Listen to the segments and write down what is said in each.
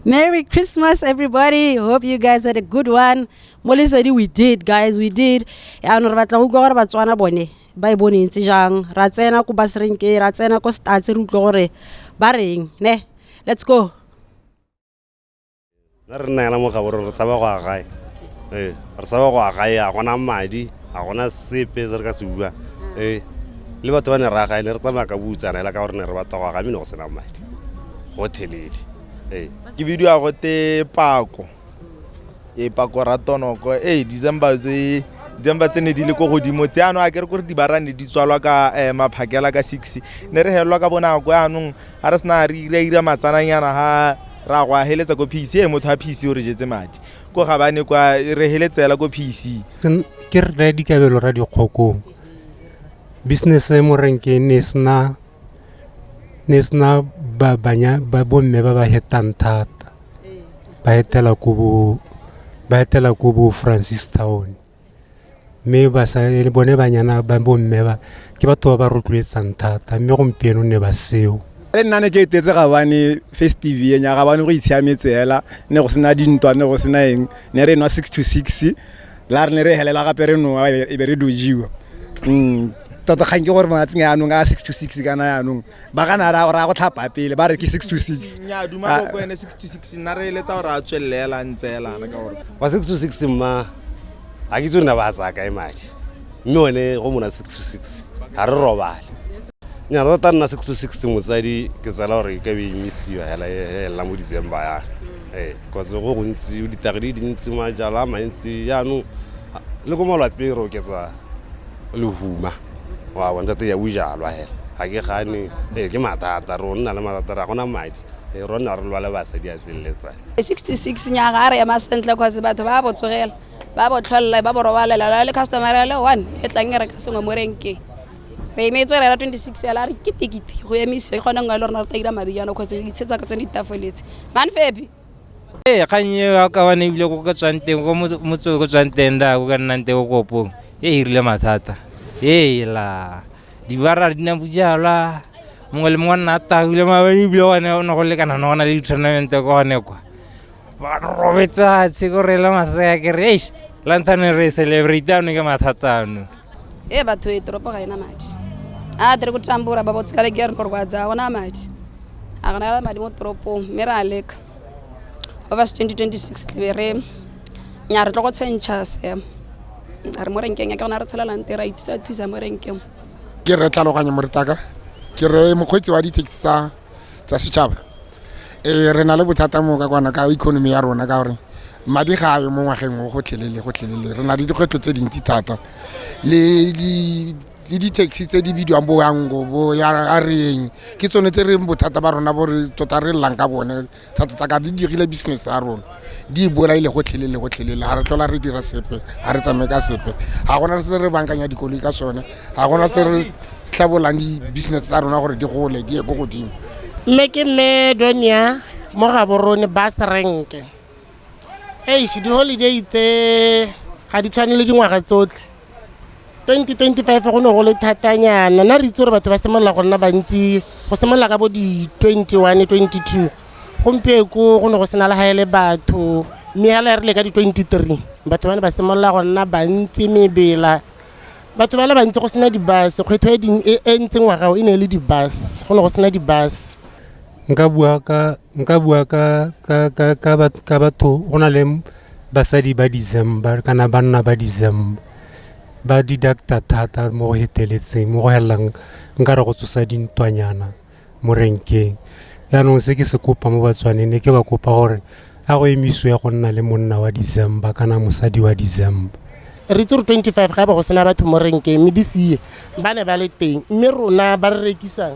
Merry Christmas, everybody. Hope you guys had a good one. Mo Lesedi, we did, guys, we did. Yaanong re batla go utlwa gore Batswana bone ba e bone ntse jang. Ra tsena ko bus rank, ra tsena ko Stats, re utlwe gore ba reng, ne? Let's go. Nna re nna yana mo Gaborone, re tshaba go ya gae. Ee, re tshaba go ya gae, ga gona madi, ga gona sepe se re ka se buang. Ee, le batho ba ne re ya gae, ne re tsamaya ka boutsana hela ka gore ne re batla go ya gae, mme ne go sena madi gotlhelele. Ee. Ke bidiwa gote Pako, ee, Pako Ratonoko. Ee, December tse, December tse ne di le ko godimo tse, anong a kere kore dibara ne di tswalwa ka maphakela ka 6, ne re helelwa ka bonako. Anong ga re sena re ira ira matsananyana, ga ra go a heletsa ko PC. E motho a PC o re jetse madi ko gabane kwa, re heletsela ko PC. Ke rre Dikabelo ra Dikgokong. Business e mo renkeng ne sena ba banya ba bomme ba ba hetang thata, ba etela ko bo Francistown, mme ba sa bone banyana ba bomme ba ke batho ba ba rotloetsang thata, mme gompieno ne ba seo. Le nna ne ke etetse Gabane festive enya Gabane, go itshiametse hela, ne go sena dintwa, ne go sena eng, ne re nwa 6 to 6, la re ne re helela gape re noa e be re dojiwa. Tota kgang ke gore malatsing a yanong a 6 to 6 kana yanong ba gana ra go tlhapa pele ba re ke 6 to 6. Nya duma go ene 6 to 6, nna re eletsa gore a tswelele a ntse elana ka gore Wa 6 to 6, mma, ga ke itse gore ne ba tsaya kae madi, mme one go mona 6 to 6 ga re robale. Nya tota nna 6 to 6, motsadi, ke tsela gore e ka be emisiwa hela, e helela mo December yana. Ee, cause go gontsi ditagi di dintsi, majalwa a mantsi jaanong le ko malapeng re oketsa lehuma wa bona thata ya bojalwa hela. Ga ke gane, ee, ke mathata, re o nna le mathata, re ga gona madi. Ee, re nna re lwa le basadi a tseng letsatsi. 66 nyaga a re ema sentle, cause batho ba bo tsogela, ba bo tlholela, ba bo robalela le customer le one e tlang e reka sengwe mo renkeng. Re emetse rera 26 ela re ketekete go emisiwa, ke gone nngwe le rona re ta ira madi jaana, cause re itshetsa ka tsone ditafoletse manfepi. Ee, kgang eo ya ka bane ebile ko ke tswang teng, ko motse o ke tswang teng da ko ka nnang teng ko kopong, e irile mathata. Ee, la dibara di na bojalwa, mongwe le mongwe nna a tagile maabane, ebile gone o ne go lekana, ne go na le di-tournament ko gone kwa, ba robetse fatshe ko re le masea. Ke re eish, lanthane re celebrate ano ke mathata ano. E batho e toropo ga ena madi a tere go tambura ba botsekale ke re gorwadza, ga gona madi, ga gona madi mo toropong, mme re a leka over 2026 tlebe re nya re tlo go tshentšha seemo. Re mo renkeng ya ke gona re tshelelang teng, ra ithusa thusa mo renkeng. Ke re Tlhaloganya Moretaka, ke re mokgweetsi wa di-taxi tsa setšhaba. Ee, re na le bothata mo ka kwana ka economy ya rona, ka gore madi ga ayo mo ngwageng o gotlhelele gotlhelele. Re na le dikgwetlho tse dintsi thata le di-taxi tse di bidiwang bo Yango, bo ya reng, ke tsone tse re bothata ba rona bo re tota re llang ka bone thata ka di dirile business ya rona, di bolaile gotlhelele gotlhelele. Ga re tlhola re dira sepe, ga re tsamaye ka sepe, ga gona se re bankanya dikoloi ka sone, ga gona se re tlhabolang di-business tsa rona gore di gole di ye ko godimo. Mme ke mme Donia mo Gaborone bus rank. Eish, di-holiday tse ga di tshwane le dingwaga tsotlhe. 2025 go ne go le thatanyana. Nna re itse gore batho ba simolola go nna bantsi go simolola ka bo di-21, 22. Gompieko go ne go sena le ga e le batho, mme hela e rile ka di-23 batho ba ne ba simolola go nna bantsi, mebela, batho ba le bantsi, go sena di-bus. Kgwetlho e e ntsi ngwaga o e ne e le di-bus, go ne go sena di-bus. Nka bua ka batho go na le basadi ba December kana banna ba December ba deducta thata mo go heteletseng, mo go helelang nka re go tsosa dintwanyana mo renkeng. Jaanong se ke se kopa mo Batswaneng, ne ke ba kopa gore a go emisiwe go nna le monna wa December kana mosadi wa December. Re itse gore 25 ga ba go sena batho mo renkeng, mme di sie ba ne ba le teng, mme rona ba re rekisang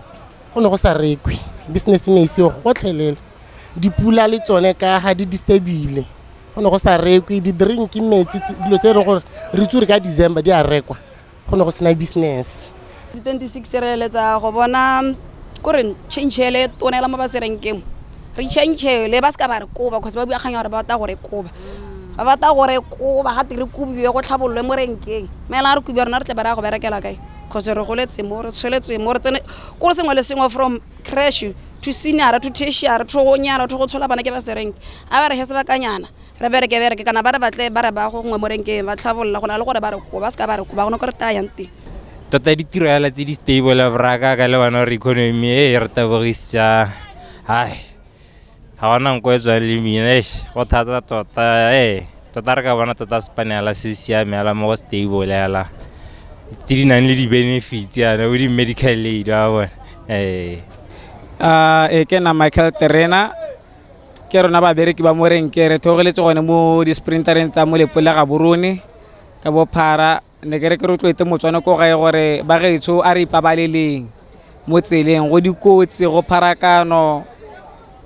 go ne go sa rekwe, business ne e seo gotlhelele. Dipula le tsone ka ga di disturbile, go ne go sa rekwe di-drink, metsi, dilo tse e leng gore re itse gore ka December di a rekwa, go ne go sena business. 26 re eletsa go bona kore change le tonela mo ba serenkeng, re change-le ba se ka ba re koba, cause ba bua kgang ya gore ba batla go re koba, ba batla go re koba gate re kobiwe, go tlhabololwe mo renkeng. Mme ela re kobiwa, rona re tle ba re ya go berekela kae? Cause re goletse mo, re tsholetswe mo, re tsene kore sengwe le sengwe from crash to To senior, to tertiary, to go nyala, to go tshola bana ke bus rank. A ba re he sebakanyana re bereke bereke kana ba re batle ba re ba go gongwe mo renkeng ba tlhabolola go na le gore ba re ko ba se ka ba re ko ba gona ko re tayang teng. Tota ditiro hela tse di stable braka ka le bona gore economy e re tabogisitsa, ai ga gona nko e tswang le mina, eish, go thata tota. Ee, tota re ka bona tota sepane hela se siame hela mo go stable hela tse di nang le di-benefits yana bo di-medical aid wa bona, ee. E ke nna Michael Terena, ke rona babereki ba mo renke, re theogeletse gone mo di-sprintereng tsa Molepolole Gaborone ka bophara. Ne ke re ke rotloetse Motswana ko gae gore ba gaetsho a re ipabaleleng mo tseleng, go dikotsi, go pharakano,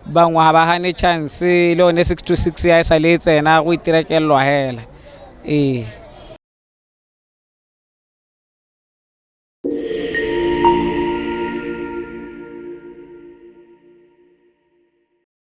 bangwe ga ba gane chance le one 6 to 6 ya e sa le e tsena go itirekelelwa hela, ee.